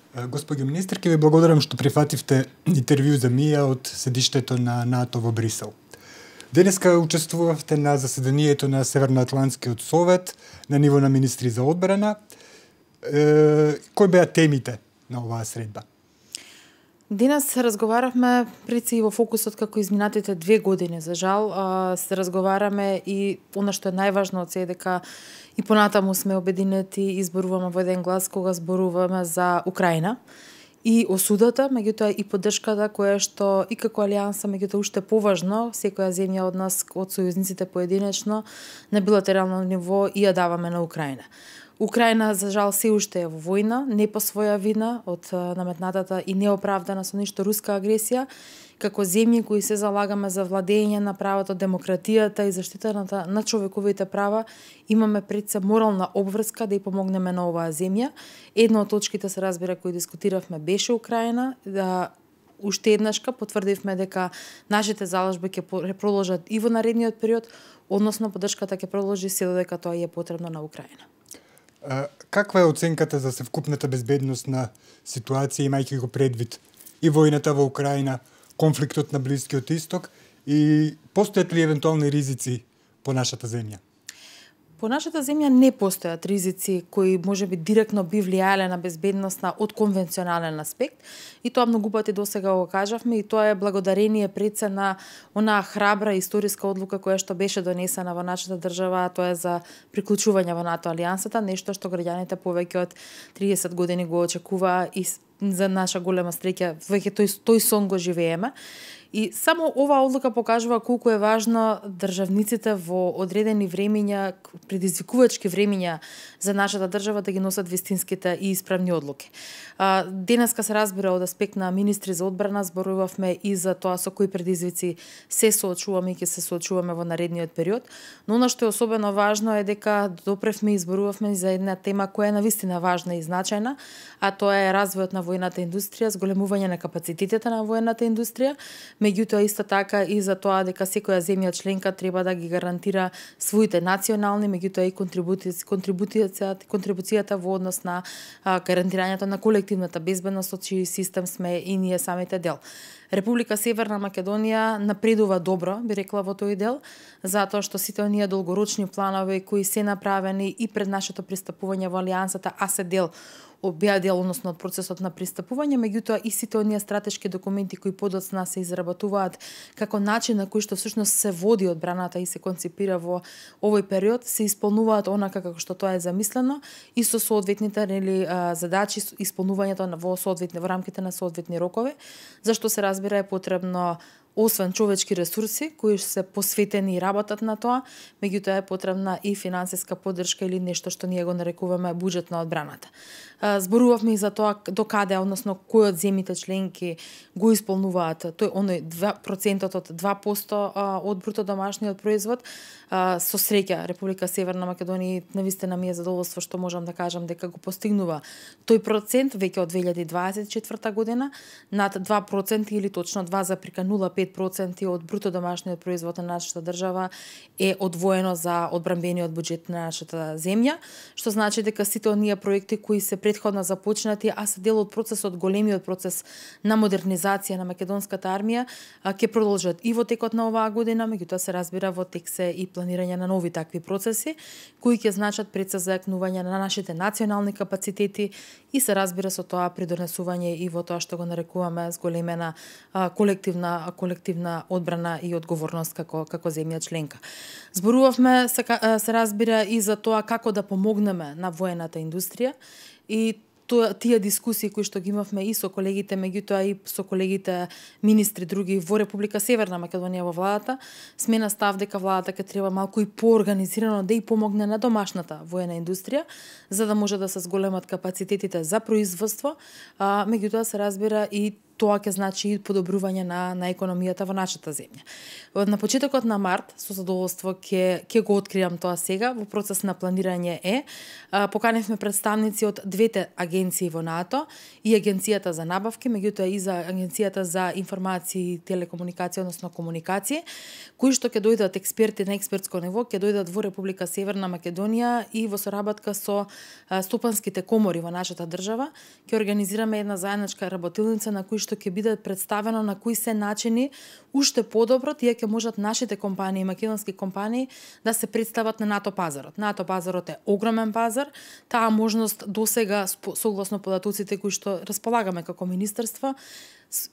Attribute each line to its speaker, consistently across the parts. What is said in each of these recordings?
Speaker 1: Госпоѓо министерке, ви благодарам што прифативте интервју за МИА од седиштето на НАТО во Брисел. Денеска учествувавте на заседанието на Северноатлантскиот совет на ниво на министри за одбрана. Кои беа темите на оваа средба?
Speaker 2: Денес разговаравме преци во фокусот како изминатите 2 години. За жал, се разговараме и она што е најважно од се дека и понатаму сме обединети и изборуваме во еден глас кога зборуваме за Украина и осудата, меѓутоа и поддршката која што и како алијанса, меѓутоа уште поважно, секоја земја од нас, од сојузниците поединечно, на билатерално ниво и ја даваме на Украина. Украина, за жал, се уште е во војна, не по своја вина од наметнатата и неоправдана со ништо руска агресија, како земји кои се залагаме за владење на правото, демократијата и заштитата на човековите права, имаме пред се морална обврска да ја помогнеме на оваа земја. Една од точките, се разбира, кои дискутиравме беше Украина, да уште еднашка потврдивме дека нашите залажби ќе продолжат и во наредниот период, односно поддршката ќе продолжи се додека тоа е потребно на Украина.
Speaker 1: Каква е оценката за севкупната безбедност на ситуација, имајќи го предвид и војната во Украина, конфликтот на Блискиот Исток и постојат ли евентуални ризици по нашата земја?
Speaker 2: По нашата земја не постојат ризици кои можеби директно би влијаеле на безбедноста од конвенционален аспект и тоа многу пати досега го кажавме и тоа е благодарение пред се на онаа храбра историска одлука која што беше донесена во нашата држава, а тоа е за приклучување во НАТО алијансата, нешто што граѓаните повеќе од 30 години го очекуваа и за наша голема среќа веќе тој сон го живееме. И само оваа одлука покажува колку е важно државниците во одредени времиња, предизвикувачки времиња за нашата држава да ги носат вистинските и исправни одлуки. Денеска се разбира од аспект на министри за одбрана зборувавме и за тоа со кои предизвици се соочуваме и ќе се соочуваме во наредниот период, но она што е особено важно е дека допревме и зборувавме за една тема која е навистина важна и значајна, а тоа е развојот на војната индустрија, зголемување на капацитетите на војната индустрија, меѓутоа исто така и за тоа дека секоја земја членка треба да ги гарантира своите национални, меѓутоа и контрибуцијата во однос на гарантирањето на колективната безбедност од чиј систем сме и ние самите дел. Република Северна Македонија напредува добро, би рекла, во тој дел, затоа што сите оние долгорочни планови кои се направени и пред нашето пристапување во алијансата, а се беа дел односно од процесот на пристапување, меѓутоа и сите оние стратешки документи кои подоцна се изработуваат како начин на кој што всушност се води одбраната и се концепира во овој период, се исполнуваат онака како што тоа е замислено и со соодветните задачи, исполнувањето во рамките на соодветни рокови, зашто се разбира е потребно освен човечки ресурси кои се посветени и работат на тоа, меѓутоа е потребна и финансиска поддршка или нешто што ние го нарекуваме буџет на одбраната. Зборувавме и за тоа до каде, односно кои од земјите членки го исполнуваат тој оној 2% од 2% од бруто домашниот производ. Со среќа Република Северна Македонија навистина ми е задоволство што можам да кажам дека го постигнува тој процент веќе од 2024 година над 2% или точно 2,05% од бруто домашниот производ на нашата држава е одвоено за одбранбениот буџет на нашата земја, што значи дека сите оние проекти кои се претходно започнати, а се дел од процесот, големиот процес на модернизација на македонската армија, ќе продолжат и во текот на оваа година, меѓутоа се разбира во тек се и планирање на нови такви процеси, кои ќе значат пред се зајакнување на нашите национални капацитети и се разбира со тоа придонесување и во тоа што го нарекуваме зголемена колективна одбрана и одговорност како земја членка. Зборувавме се разбира и за тоа како да помогнеме на воената индустрија и тие дискусии кои што ги имавме и со колегите, меѓутоа и со колегите министри други во Република Северна Македонија во владата, сме на став дека владата ќе треба малку и поорганизирано да и помогне на домашната воена индустрија, за да може да се зголемат капацитетите за производство, меѓутоа се разбира и тоа ќе значи и подобрување на економијата во нашата земја. На почетокот на март, со задоволство ќе го откриам тоа сега, во процес на планирање поканивме представници од двете агенции во НАТО и Агенцијата за набавки, меѓутоа и за Агенцијата за информации и телекомуникација, односно комуникација, кои што ќе дојдат експерти на експертско ниво, ќе дојдат во Република Северна Македонија и во соработка со стопанските комори во нашата држава, ќе организираме една заедничка работилница на кој што ќе биде представено на кои се начини уште подобро тие ќе можат нашите компании, македонски компании, да се представат на НАТО пазарот. НАТО пазарот е огромен пазар, таа можност досега согласно податоците кои што располагаме како министерство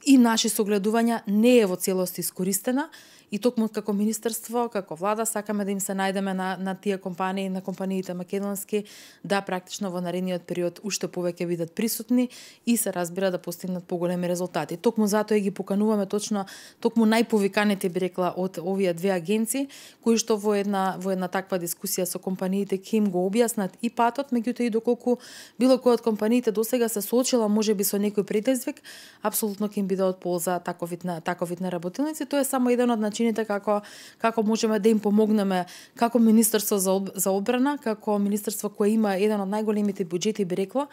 Speaker 2: и наши согледувања не е во целост искористена. И токму како министерство, како влада, сакаме да им се најдеме на тие компании, на компаниите македонски, да практично во наредниот период уште повеќе бидат присутни и се разбира да постигнат поголеми резултати. Токму затоа ги покануваме токму најповиканите, би рекла, од овие две агенции, кои што во една таква дискусија со компаниите ќе им го објаснат и патот, меѓутоа и доколку било кој од компаниите досега се соочила можеби со некој предизвик, апсолутно ќе им биде од полза таков вид на работилници. Тоа е само еден од начините како можеме да им помогнеме како Министерство за одбрана, како министерство кое има еден од најголемите буџети, би рекла,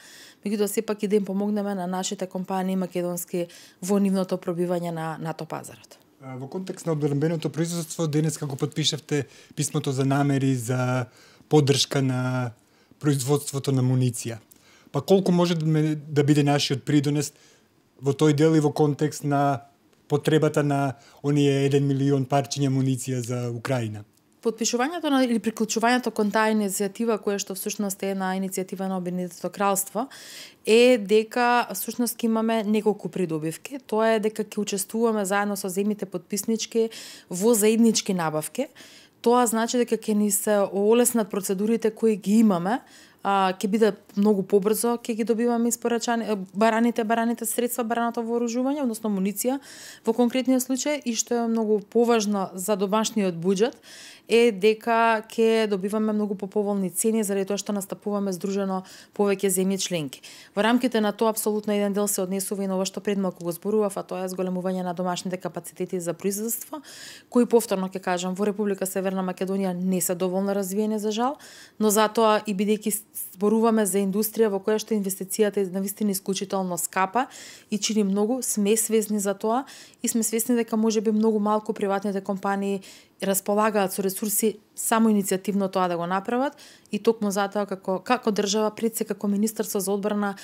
Speaker 2: меѓутоа сепак и да им помогнеме на нашите компании македонски во нивното пробивање на НАТО пазарот.
Speaker 1: Во контекст на одбранбеното производство, денес како подпишавте писмото за намери за поддршка на производството на муниција. Па колку може да биде нашиот придонес во тој дел и во контекст на потребата на оние 1 милион парчиња муниција за Украина?
Speaker 2: Подпишувањето или приклучувањето кон таа иницијатива, која што всушност е една иницијатива на Обединетото кралство, е дека всушност ќе имаме неколку придобивки. Тоа е дека ќе учествуваме заедно со земјите подписнички во заеднички набавки. Тоа значи дека ќе ни се олеснат процедурите кои ги имаме, ќе биде многу побрзо, ќе ги добиваме испорачани бараните средства, бараното вооружување, односно муниција во конкретниот случај, и што е многу поважно за домашниот буџет е дека ќе добиваме многу поповолни цени заради тоа што настапуваме здружено повеќе земји членки. Во рамките на тоа апсолутно еден дел се однесува и на ова што пред малку го зборував, а тоа е зголемување на домашните капацитети за производство, кои повторно ќе кажам во Република Северна Македонија не се доволно развиени за жал, но затоа и бидејќи зборуваме за индустрија во која што инвестицијата е навистина исклучително скапа и чини многу, сме свесни за тоа и сме свесни дека можеби многу малку приватните компании располагаат со ресурси само иницијативно тоа да го направат, и токму затоа како држава, пред се како Министерство за одбрана,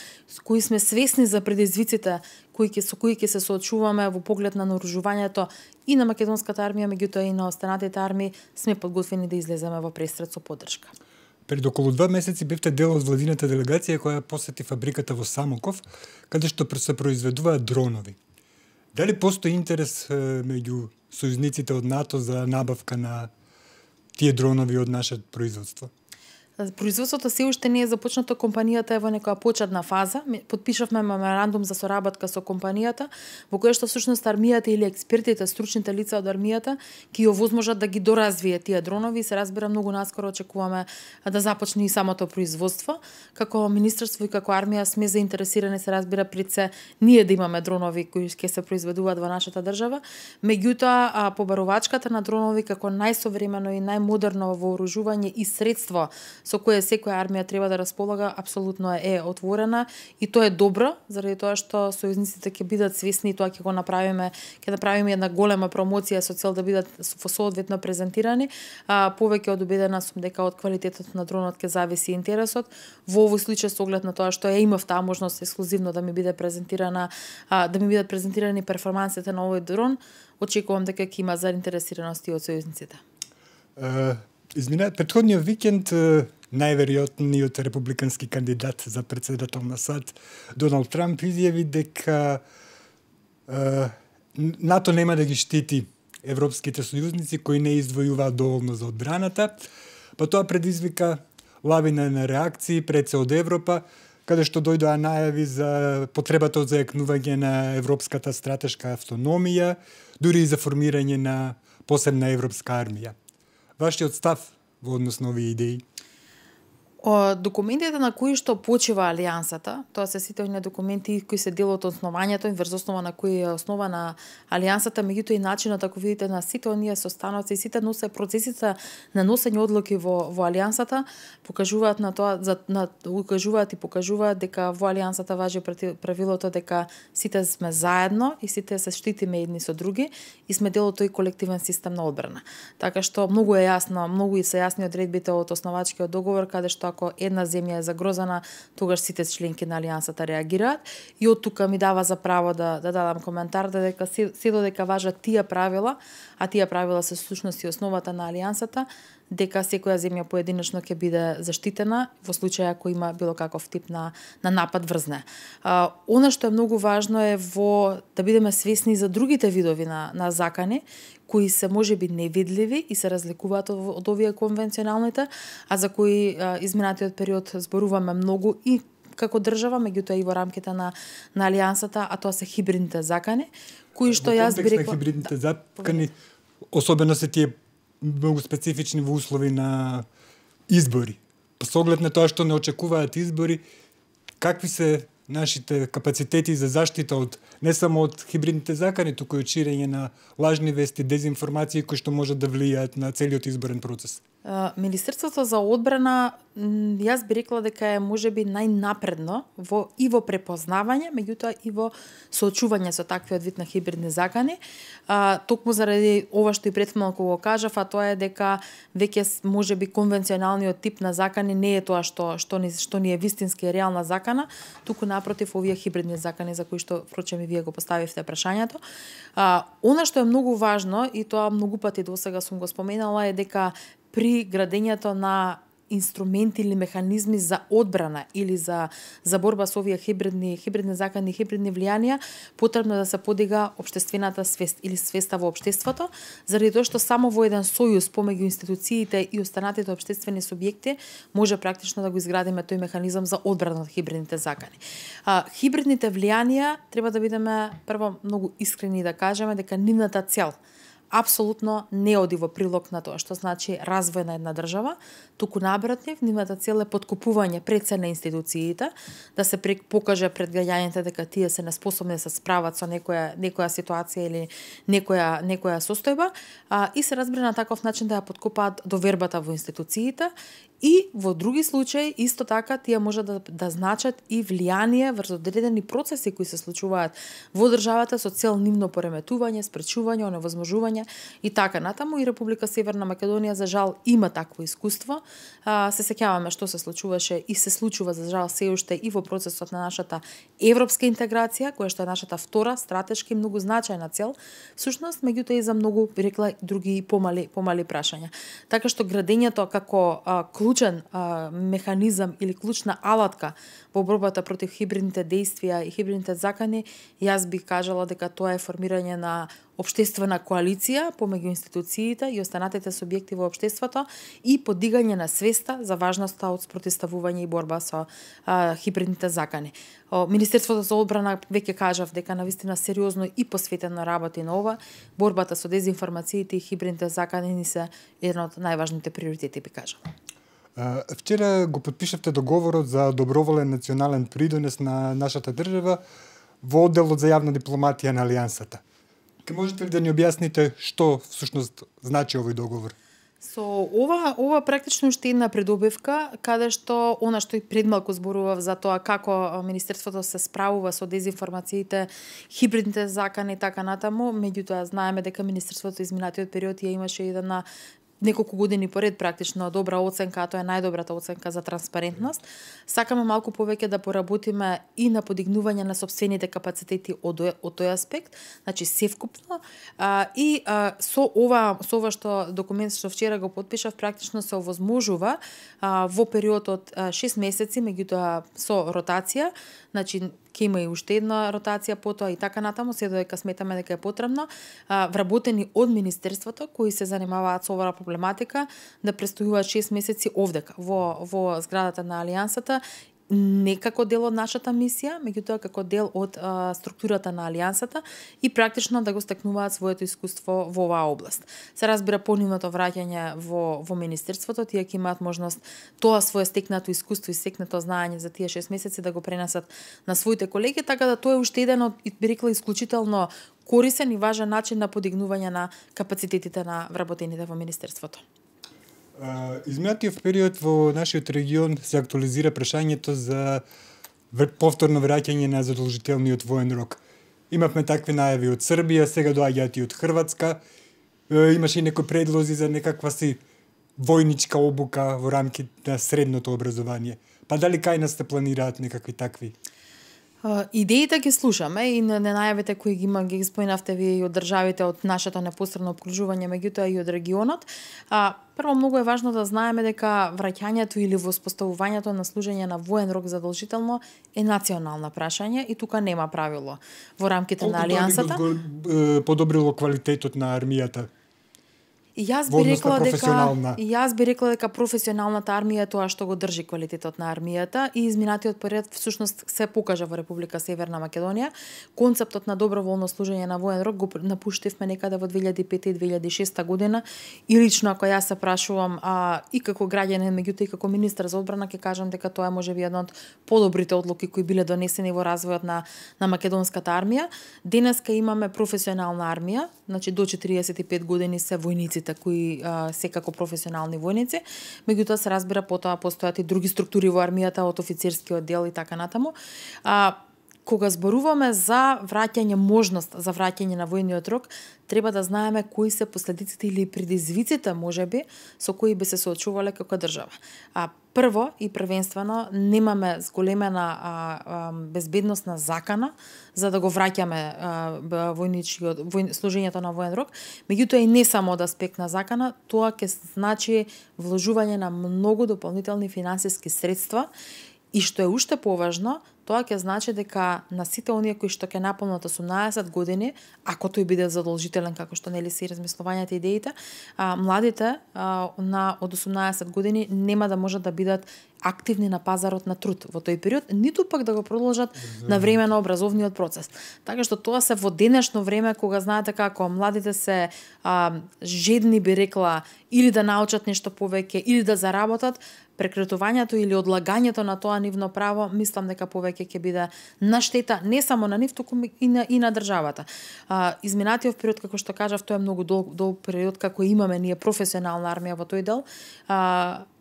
Speaker 2: кои сме свесни за предизвиците со кои ќе се соочуваме во поглед на наоружувањето и на македонската армија, меѓутоа и на останатите армии, сме подготвени да излеземе во престрет со поддршка.
Speaker 1: Пред околу 2 месеци бевте дел од владината делегација која посети фабриката во Самоков, каде што се произведуваат дронови. Дали постои интерес меѓу сојузниците од НАТО за набавка на тие дронови од нашето производство?
Speaker 2: Производството се уште не е започнато, компанијата е во некоја почетна фаза. Подпишавме меморандум за соработка со компанијата, во која што всушност армијата или експертите, стручните лица од армијата ќе ја овозможат да ги доразвие тие дронови и се разбира многу наскоро очекуваме да започне и самото производство. Како министерство и како армија сме заинтересирани, се разбира, пред се ние да имаме дронови кои ќе се произведуваат во нашата држава. Меѓутоа, побарувачката на дронови како најсовремено и најмодерно вооружување и средство со кое секоја армија треба да располага, апсолутно е отворена, и тоа е добро, заради тоа што сојузниците ќе бидат свесни и тоа ќе го направиме, ќе направиме една голема промоција со цел да бидат соодветно презентирани. Повеќе од убедена сум дека од квалитетот на дронот ќе зависи интересот. Во овој случај со оглед на тоа што ја имав таа можност ексклузивно да ми бидат презентирани перформансите на овој дрон, очекувам дека ќе има заинтересираност и од сојузниците.
Speaker 1: Претходниот викенд најверојатниот републикански кандидат за претседател на САД, Доналд Трамп, изјави дека НАТО нема да ги штити европските сојузници кои не издвојуваат доволно за одбраната, па тоа предизвика лавина на реакции пред се од Европа, каде што дојдоа најави за потребата од зајакнување на европската стратешка автономија, дури и за формирање на посебна европска армија. Вашиот став во однос на овие идеи?
Speaker 2: Документите на кои што почива алијансата, тоа се сите оние документи кои се дел од основањето и врз основа на кои е основана алијансата, меѓутоа и начинот, ако видите на сите оние состаноци, сите процесите на носење одлуки во алијансата покажуваат на тоа укажуваат и покажуваат дека во алијансата важи правилото дека сите сме заедно и сите се штитиме едни со други и сме дел од тој колективен систем на одбрана. Така што многу е јасно, многу и се јасни одредбите од основачкиот договор каде што ако една земја е загрозена, тогаш сите членки на алијансата реагираат и од тука ми дава за право да дадам коментар дека се додека важат тие правила, а тие правила се всушност и основата на алијансата, дека секоја земја поединечно ќе биде заштитена во случај ако има било каков тип на напад врз неа. Она што е многу важно е да бидеме свесни за другите видови на закани кои се можеби невидливи и се разликуваат од овие конвенционалните, а за кои изминатиот период зборуваме многу и како држава, меѓутоа и во рамките на алијансата, а тоа се хибридните закани, кои што јас би рекла...
Speaker 1: Хибридните закани, особено се тие многу специфични во услови на избори. Со оглед на тоа што не очекуваат избори, какви се нашите капацитети за заштита од не само од хибридните закани, туку и од ширење на лажни вести, дезинформации кои што можат да влијаат на целиот изборен процес?
Speaker 2: Министерството за одбрана, јас би рекла дека е можеби најнапредно и во препознавање, меѓутоа и во соочување со таквиот вид на хибридни закани. Токму заради ова што и претходно го кажав, а тоа е дека веќе можеби конвенционалниот тип на закани не е тоа што ни е вистински и реална закана, туку напротив овие хибридни закани за кои што впрочем и вие го поставивте прашањето. Она што е многу важно и тоа многу пати досега сум го споменала е дека при градењето на инструменти или механизми за одбрана или за борба со овие хибридни закани, хибридни влијанија, потребно да се подига општествената свест или свеста во општеството, заради тоа што само во еден сојуз помеѓу институциите и останатите општествени субјекти може практично да го изградиме тој механизам за одбрана од хибридните закани. Хибридните влијанија треба да бидеме прво многу искрени да кажеме дека нивната цел апсолутно не оди во прилог на тоа што значи развој на една држава, туку напротив, нивната цел е поткупување пред се на институциите, да се покаже пред граѓаните дека тие се неспособни да се справат со некоја ситуација или некоја состојба, и се разбира на таков начин да ја поткопаат довербата во институциите. И во други случаи, исто така, тие може да значат и влијание врз одредени процеси кои се случуваат во државата со цел нивно пореметување, спречување, оневозможување и така натаму. И Република Северна Македонија, за жал, има такво искуство. Се сеќаваме што се случуваше и се случува, за жал, се уште и во процесот на нашата европска интеграција, која што е нашата втора, стратешки, многу значајна цел, всушност, меѓутоа и за многу, рекла, други помали прашања. Така што градењето како клучен механизам или клучна алатка во борбата против хибридните действија и хибридните закани, јас бих кажала дека тоа е формирање на општествена коалиција помеѓу институциите и останатите субјекти во општеството и подигање на свеста за важноста од спротивставување и борба со хибридните закани. Министерството за одбрана, веќе кажав дека навистина сериозно и посветено работи на ова. Борбата со дезинформациите и хибридните закани ни се едно од најважните приоритети, би кажала.
Speaker 1: Вчера го подпишавте договорот за доброволен национален придонес на нашата држава во одделот за јавна дипломатија на Алијансата. Ке можете ли да ни објасните што всушност значи овој договор?
Speaker 2: Со ова практично уште една придобивка, каде што она што и предмалку зборував за тоа како Министерството се справува со дезинформациите, хибридните закани и така натаму, меѓутоа знаеме дека Министерството изминатиот период ја имаше една неколку години поред практично добра оценка, а тоа е најдобрата оценка за транспарентност. Сакаме малку повеќе да поработиме и на подигнување на сопствените капацитети од тој аспект, значи севкупно, и со ова што документ што вчера го потпишав практично се овозможува во период од 6 месеци, меѓутоа со ротација, значи ќе има и уште една ротација потоа и така натаму, се додека сметаме дека е потребно, вработени од Министерството кои се занимаваат со оваа проблематика да престојуваат 6 месеци овдека во зградата на Алијансата не како дел од нашата мисија, меѓутоа како дел од структурата на алијансата и практично да го стекнуваат своето искуство во оваа област. Се разбира понивното враќање во министерството, тие ќе имаат можност тоа свое стекнато искуство и стекнато знаење за тие 6 месеци да го пренесат на своите колеги, така да тоа е уште еден од, би рекла, исклучително корисен и важен начин на подигнување на капацитетите на вработените во министерството.
Speaker 1: Изминатиот период во нашиот регион се актуализира прашањето за повторно враќање на задолжителниот воен рок. Имавме такви најави од Србија, сега доаѓаат и од Хрватска. Имаше и некои предлози за некаква си војничка обука во рамките на средното образование. Па дали кај нас се планираат некакви такви?
Speaker 2: Идеите ги слушаме и на најавите кои ги споменавте ви и од државите од нашето непосредно обкружување, меѓутоа и од регионот. Прво, многу е важно да знаеме дека враќањето или воспоставувањето на служење на воен рок задолжително е национално прашање и тука нема правило во рамките на алијансата.
Speaker 1: Колку тоа би подобрило квалитетот на армијата?
Speaker 2: Јас би рекла дека професионалната армија е тоа што го држи квалитетот на армијата и изминатиот период всушност се покажа во Република Северна Македонија. Концептот на доброволно служење на воен рок го напуштивме некаде во 2005 и 2006 година и лично ако јас се прашувам и како граѓанин, меѓутоа и како министар за одбрана ќе кажам дека тоа е можеби една од подобрите одлуки кои биле донесени во развојот на македонската армија. Денеска имаме професионална армија, значи до 45 години се војниците кои секако професионални војници, меѓутоа се разбира потоа постојат и други структури во армијата од офицерскиот дел и така натаму. Кога зборуваме за враќање, можност за враќање на војниот рок, треба да знаеме кои се последиците или предизвиците можеби со кои би се соочувале како држава. Прво и првенствено немаме зголемена безбедносна закана за да го враќаме служењето на воен рок, меѓутоа и не само од аспект на закана, тоа ќе значи вложување на многу дополнителни финансиски средства и што е уште поважно, тоа ќе значи дека на сите оние кои што ќе наполнат 18 години, ако тој биде задолжителен, како што нели се размислувањата и идеите, младите од 18 години нема да можат да бидат активни на пазарот на труд во тој период, ниту пак да го продолжат на време на образовниот процес. Така што тоа се во денешно време, кога знаете како младите се жедни, би рекла, или да научат нешто повеќе, или да заработат, прекратувањето или одлагањето на тоа нивно право, мислам дека повеќе ќе биде на штета не само на нив, туку и на државата. Изминатиот период, како што кажав, тоа е многу долг период како имаме ние професионална армија во тој дел.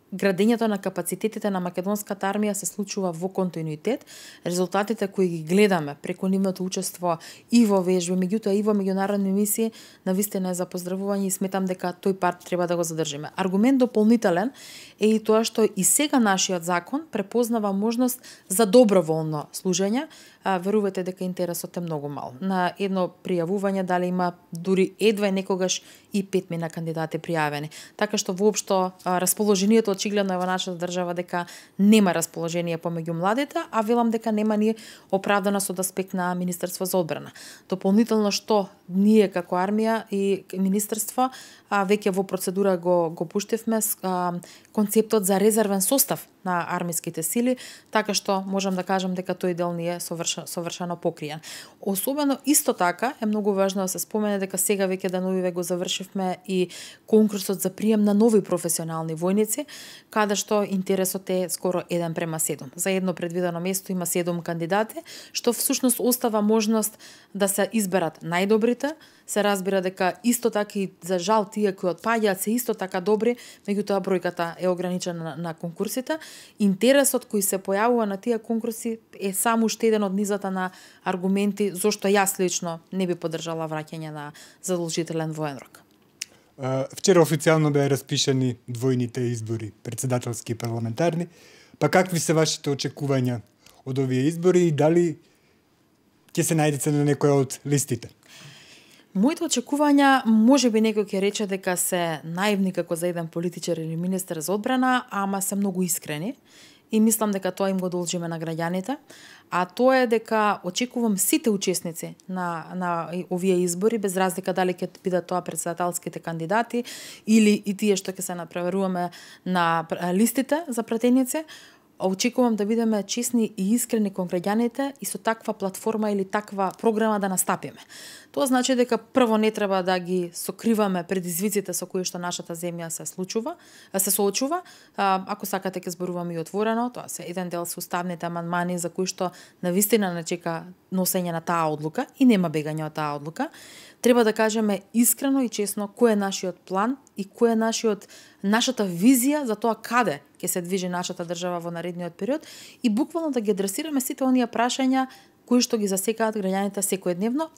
Speaker 2: Градењето на капацитетите на македонската армија се случува во континуитет. Резултатите кои ги гледаме преку нивното учество и во вежби, меѓутоа и во меѓународни мисии, навистина е за поздравување и сметам дека тој парт треба да го задржиме. Аргумент дополнителен е и тоа што и сега нашиот закон препознава можност за доброволно служење. Верувате дека интересот е многу мал. На едно пријавување дали има дури едва некогаш и 5 кандидати пријавени. Така што воопшто расположението очигледно е во нашата држава дека нема расположение помеѓу младите, а велам дека нема ни оправданост од аспект на Министерство за одбрана. Дополнително што ние како армија и Министерство веќе во процедура го пуштивме концептот за резервен состав на армиските сили, така што можам да кажам дека тој дел ни е совршено покриен. Особено исто така е многу важно да се спомене дека сега веќе деновиве го завршивме и конкурсот за прием на нови професионални војници, каде што интересот е скоро 1:7. За едно предвидено место има 7 кандидати, што всушност остава можност да се изберат најдобрите. Се разбира дека исто така и за жал тие кои отпаѓаат се исто така добри, меѓутоа бројката е ограничена на конкурсите. Интересот кој се појавува на тие конкурси е само уште еден од низата на аргументи зошто јас лично не би поддржала враќање на задолжителен воен рок.
Speaker 1: Вчера официјално беа распишани двојните избори, претседателски и парламентарни. Па какви се вашите очекувања од овие избори и дали ќе се најдете на некоја од листите?
Speaker 2: Моите очекувања, можеби некој ќе рече дека се наивни како за еден политичар или министер за одбрана, ама се многу искрени и мислам дека тоа им го должиме на граѓаните, а тоа е дека очекувам сите учесници на овие избори, без разлика дали ќе бидат тоа претседателските кандидати или и тие што ќе се надпреваруваме на листите за пратеници, очекувам да бидеме честни и искрени кон граѓаните и со таква платформа или таква програма да настапиме. Тоа значи дека прво не треба да ги сокриваме предизвиците со кои што нашата земја се соочува. Ако сакате ќе зборуваме и отворено, тоа се еден дел со уставните амандмани за кои што навистина не чека носење на таа одлука и нема бегање од таа одлука. Треба да кажеме искрено и честно кој е нашиот план и кој е нашата визија за тоа каде ќе се движи нашата држава во наредниот период и буквално да ги адресираме сите оние прашања кои што ги засекаат граѓаните секојдневно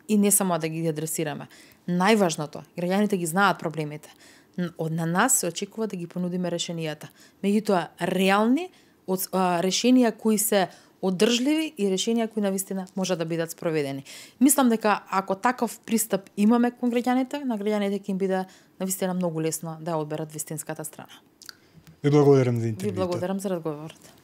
Speaker 2: и не само да ги адресираме. Најважното, граѓаните ги знаат проблемите. На нас се очекува да ги понудиме решенијата. Меѓутоа, реални решенија кои се одржливи и решенија кои навистина може да бидат спроведени. Мислам дека ако таков пристап имаме кон граѓаните, на граѓаните ќе им биде навистина многу лесно да одберат вистинската страна.
Speaker 1: Ви благодарам за интервјуто.
Speaker 2: Ви благодарам за разговорот.